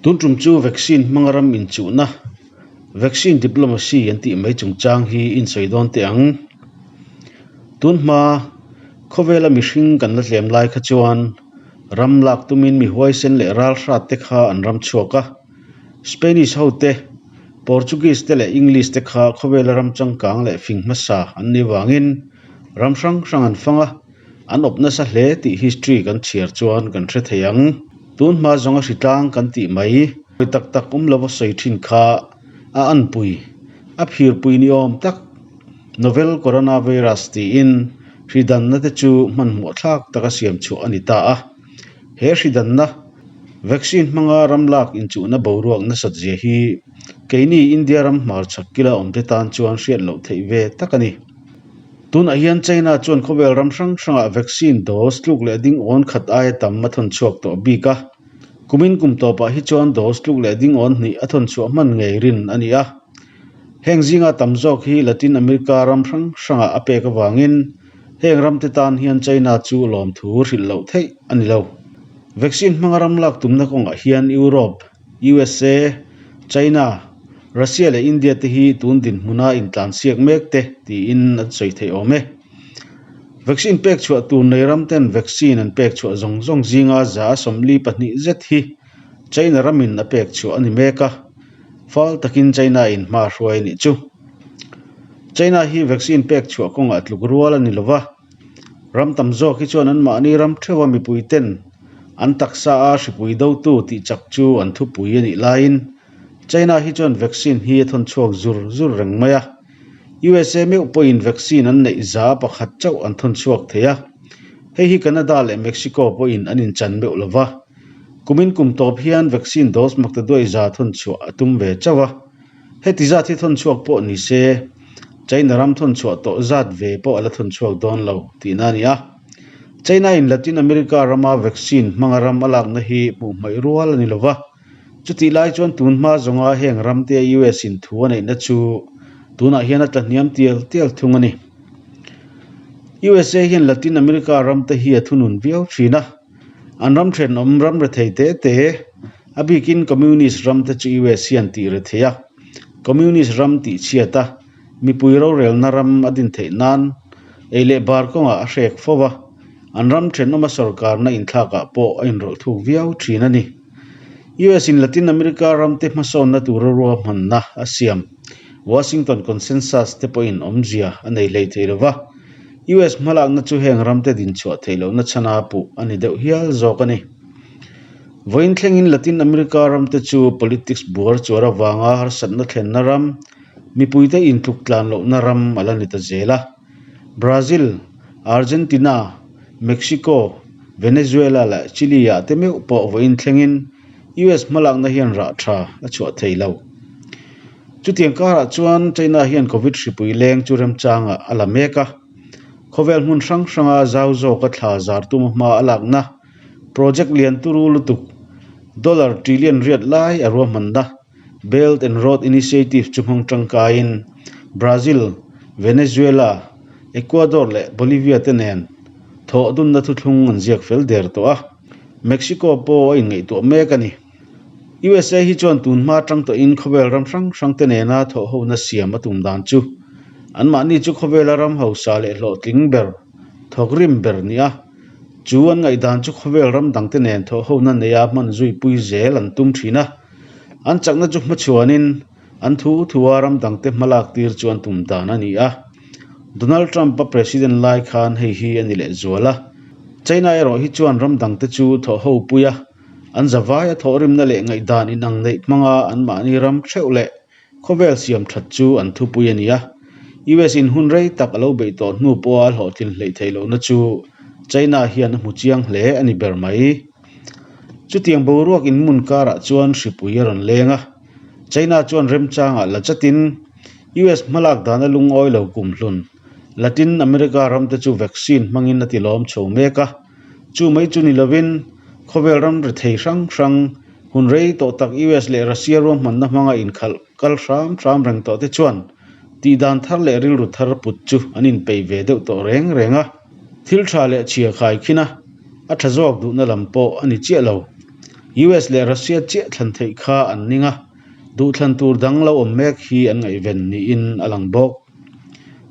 Tun tum chu vaccine hmanga ram inchuhna, vaccine diplomacy an tih mai chungchang hi insawi dawn teh ang. Tun hma khawvela mihring kan la tlem lai kha chuan ram lak tumin mi huaisen leh ral hrat te kha an ram chhuak a. Spanish ho te, Portuguese te leh English te kha khawvela ram changkang leh fing hmasa an nih vangin ram hrang hrang an fang a. An awp nasa hle tih history kan chhiar chuan kan hre thei ang. Tun hma zawnga hritlang kan tih mai. Sawi tak tak awm lova sawi thin kha a anpui, a phirpui ni awm tak. Novel Coronavirus tiin hridanna te chu hmanhmawh thlak taka siam chhuah a ni ta a. He hridanna, vaccine hmanga ram lak inchuhna boruak nasat zia hi keini India ram hmarchhak kila awmte tan chuan hriat loh theih ve tak a ni. Tunah hian China chuan khawvel ram hrang hrangah vaccine dose tluk leh ding awn khat aia tam a thawn chhuak tawh bik a. Kumin kum tawpah hi chuan dose tluk leh ding awn hnih a thawn chhuah hman ngei rin a ni a. Heng zinga tam zawk hi Latin America ram hrang hrangah a pek avangin heng ramte tan hian China chu lawmthu hrilh loh theih a ni lo. Vaccine hmanga ram lak tumna kawngah hian Europe, USA, China, Russia leh India te hi tun dinhmuna intlansiak mek te tiin an sawi theih awm e. Vaccine pek chhuah tur nei ram ten vaccine an pek chhuah zawng zawng zinga 42 zet hi China ramin a pek chhuah a ni mek a, fal takin China in hma hruai a nih chu. China hi vaccine pek chhuah kawngah tluk rual a ni lova. Ram tam zawk hi chuan anmahni ram theuha mipui ten an taksa a hripui dotu tih chak chu an thupui a nih laiin China hi chuan vaccine hi a thawn chhuak zur zur reng mai a. USA meuh pawhin vaccine an neih 1% chauh an thawn chhuak thei a. Hei hi Canada leh Mexico pawhin an inchan meuh lo va. Kumin kum tawp hian vaccine dose maktaduai za thawn chhuah a tum ve chauh a. Heti zat hi thawn chhuak pawh ni se, China ram thawn chhuah tawh zat ve pawh a la thawn chhuak dawn lo tihna a ni a. China in Latin America rama vaccine hmanga ram a lakna hi hmuh hmaih rual a ni lo va, chutih lai chuan tun hma zawnga heng ramte US in thu a neihna chu tunah hian a tlahniam tial tial thung a ni. USA hian Latin America ramte hi a thunun viau thin a, an ram thenawm ram rethei te te, A bikin Communist ram te chu US hian tih re thei a, Communist ram tih chhiat a, mipui rorelna ram a din theih nan ei leh bar kawngah a hrek fo va, an ram thenawma sorkarna inthlakah pawh a inrawlh thuk viau thin a ni. US in Latin America ram te hmasawnna tura ruahmanna a siam Washington Consensus te pawhin awmzia a nei hlei thei lo va, US hmalakna chu heng ram te dinchhuah theih lohna chhana puh a ni deuh hial zawk a ni. Vawiin thlengin Latin America ramte chu politics buar chuar avanga harsatna thlenna ram, mipuite intluk tlan lohna ram a la ni ta zel a. Brazil, Argentina, Mexico, Venezuela leh Chile-ah te meuh pawh vawiin thlengin US hmalakna hian rah tha a chhuah thei lo. Chutiang karah chuan China hian Covid hripui leng chu remchangah a la mek a. Khawvel hmun hrang hranga zau zawka thla zar tuma hma a lakna Project lian turu lutuk dollar trillion riat lai a ruahmanna Belt and Road Initiative chu hmang tangkaiin Brazil, Venezuela, Ecuador leh Bolivia te nen thawh dunna thuthlung an ziak fel der tawh a, Mexico pawh a inngaihtuah mek a ni. USA hi chuan tun hma atang tawhin khawvel ram hrang hrang te nena thawhhona siam a tum dan chu anmahni chu khawvela ram hausa leh hlawhtling ber, thawkrim ber ni a. Chu an ngaihdan chu khawvel ram dangte nen thawhhona neia hman zui pui zel an tum thin a. An chakna chu hmachhuanin an thu thua ram dangte hmalak tir chu an tum dan a ni a. Donald Trump-a president lai khan hei hi a ni lehzual a. China erawh hi chuan ram dangte chu thawhho pui a, an zavaia thawhrimna leh ngaihdan inang neih hmanga anmahni ram theuh leh Khawvel siam that chu an thupui a ni a, US in hun rei tak a lo beih tawh hnu pawha hlawhtlin hleih theih lohna chu China hian a hmu chiang hle a ni ber mai. Chutiang boruak inhmun karah chuan hripui a rawn leng a, China chuan remchangah la chatin US hmalak dana lungawi lo kumhlun Latin America ramte chu vaccine hmangin a tilawm chho mek a, chu mai chu ni lovin khawvel ram rethei hrang hrang Hun rei tawh tak US leh Russia ruahmanna hmanga inkhalh kal hram hram reng tawh te chuan tihdan thar leh rilru thar put chu an inpeih ve deuh tawh reng reng a. Thil tha leh chhia khai khin a, a tha zawk duhna lam pawh a ni chiah lo. US leh Russia chiah thlan theih kha an ning a, duhthlan tur dang lo awm mek hi an ngaihven niin a lang bawk.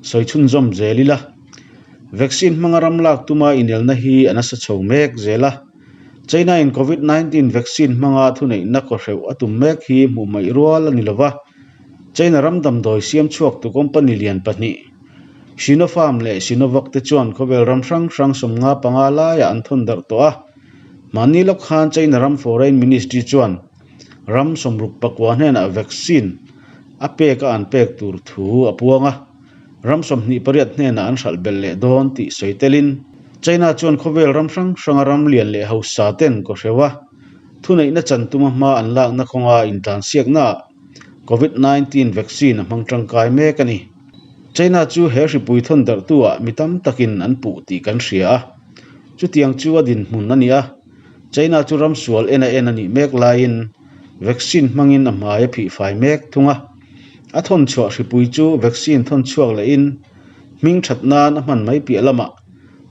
Sawi chhunzawm zel ila, vaccine hmanga ram lak tuma inelna hi a nasa chho mek zel a, China in Covid 19 vaccine hmanga thuneihna kawhreuh a tum mek hi hmuh hmaih rual a ni lova, China ram damdawi siam chhuaktu company lian pahnih, Sinopharm leh Sinovac te chuan khawvel ram hrang hrang 55 laiah an thawn darh tawh a. Mahni lawk khan China ram Foreign Ministry chuan ram 64 hnenah vaccine a pek a an pek tur thu a puang a, ram 28 hnenah an hralh belh leh dawn tih sawi telin China chuan khawvel ram hrang hranga ram lian leh hausa ten kawhreuh a thuneihna chan tuma hma an lakna kawnga intlansiaknaah Covid 19 vaccine a hmang tangkai mek a ni. China chu he hripui thawn darhtuah mi tam takin an puh tih kan hria a, chutiang chu a dinhmun a ni a. China chu ram sual en a en a nih mek laiin vaccine hmangin a hmai a phih fai mek thung a. A thawn chhuah hripui chu vaccine thawn chhuak lehin hming that nan a hman mai piah lamah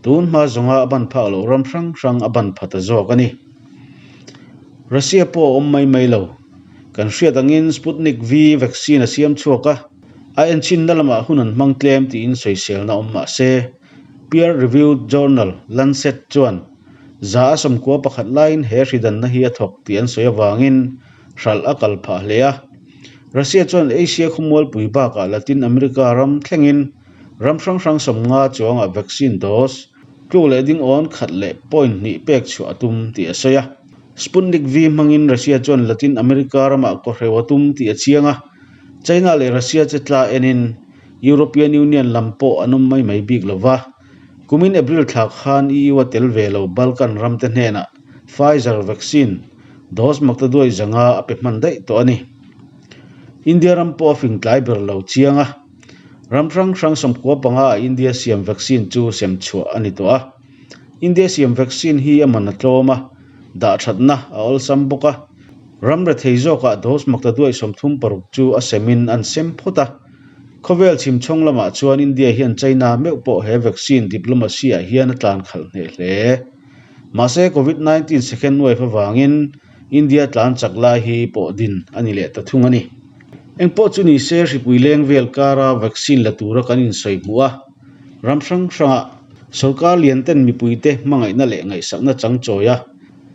tun hma zawnga a ban phak loh ram hrang hrang a ban pha ta zawk a ni. Russia pawh a awm mai mai lo. Kan hriat angin Sputnik V vaccine a siam chhuak a. A enchinna lamah hun an hmang tlem tiin sawiselna awm mah se, peer reviewed journal Lancet chuan 191 laiin he hridanna hi a thawk tih an sawi avangin hralh a kal phah hle a. Russia chuan Asia khawmualpui bakah Latin America ram thlengin ram hrang hrang 50 chuangah vaccine dose tluk leh ding awn khat leh point hnih pek chhuah a tum tih a sawi a. Sputnik V hmangin Russia chuan Latin America ramah kawhreu a tum tih a chiang a. China leh Russia che tla enin European Union lam pawh an awm mai mai bik lo va, kumin April thla khan EU a tel ve lo Balkan ramte hnenah Pfizer vaccine dose maktaduai zanga a pe hman daih tawh a ni. India ram pawh a fing tlai ber lo chiang a, ram hrang hrang 95 ah India siam vaccine chu sem chhuah a ni tawh a. India siam vaccine hi a man a tlawm a, dah thatna a awlsam bawk a. Ram rethei zawkah dose maktaduai 36 chu a semin an sem phawt a. Khawvel chhimchhawng lamah chuan India hian China meuh pawh he vaccine diplomacy ah hian a tlan khalh hneh hle. Mahse Covid 19 second wave avangin India tlan chak lai hi pawh din a ni leh ta thung a ni. Engpawh chu ni se hripui leng vel kara vaccine la tura kan insawi hmuh a, ram hrang hrangah sorkar lian ten mipuite hmangaihna leh ngaihsakna chang chawi a,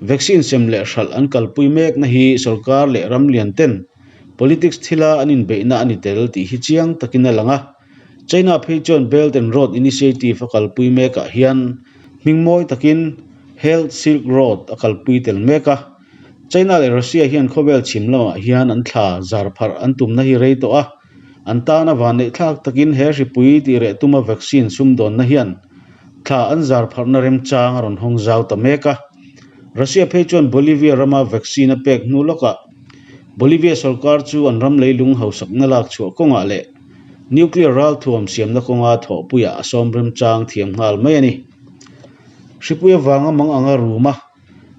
Vaccine sem leh hralh an kalpui mekna hi sorkar leh ram lian ten politics thila an inbeihna a ni tel tih hi chiang takin a lang a. China phei chuan Belt and Road Initiative a kalpui mekah hian hming mawi takin Health Silk Road a kalpui tel mek a. China leh Russia hian khawvel chhim lamah hian an thla zar pharh an tumna hi rei tawh a. An tana vanneih thlak takin he hripui tih reh tuma vaccine sumdawnna hian thla an zar pharhna remchang a rawn hawng zau ta mek a. Russia phei chuan Bolivia rama vaccine a pek hnu lawkah Bolivia sorkar chu an ram leilung hausakna lak chhuah kawngah leh nuclear ralthuam siamna kawnga thawhpuiah a sawm remchang thiam nghal mai a ni. Hripui avanga mang anga ruma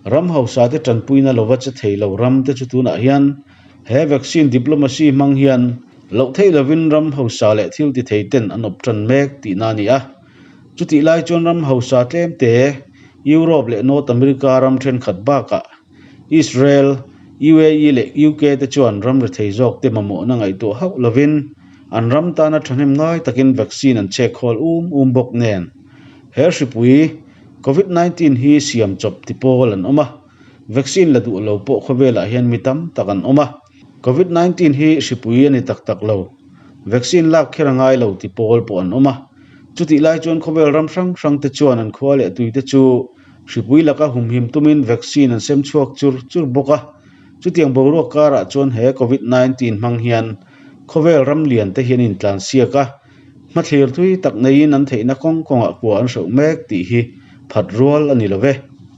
Ram hausate tanpuina lova che thei lo ram te chu tunah hian he vaccine diplomacy hmang hian loh theih lovin ram hausa leh thil ti thei ten an awp tan mek tihna a ni a. Chutih lai chuan ram hausa tlem te Europe leh North America ram thenkhat bakah Israel, UAE leh UK te chuan ram rethei zawk te mamawhna ngaihtuah hauh lovin an ram tana thahnem ngai takin vaccine an chek khawl um um bawk nen he hripui Covid 19 hi siam chawp ti pawl an awm a, vaccine la duh lo pawh khawvelah hian mi tam tak an awm a. Covid 19 hi hripui a ni tak tak lo, vaccine lak kher a ngai lo ti pawl pawh an awm a. Chutih lai chuan khawvel ram hrang hrang te chuan an khua leh tui te chu hripui laka humhim tumin vaccine an sem chhuak chur chur bawk a. Chutiang boruak karah chuan he Covid 19 hmang hian khawvel ram lian te hian intlansiak a. Hmathlir thui tak neiin an theihna kawng kawngah kua an hreuh mek tih hi phat rual a ni lo ve.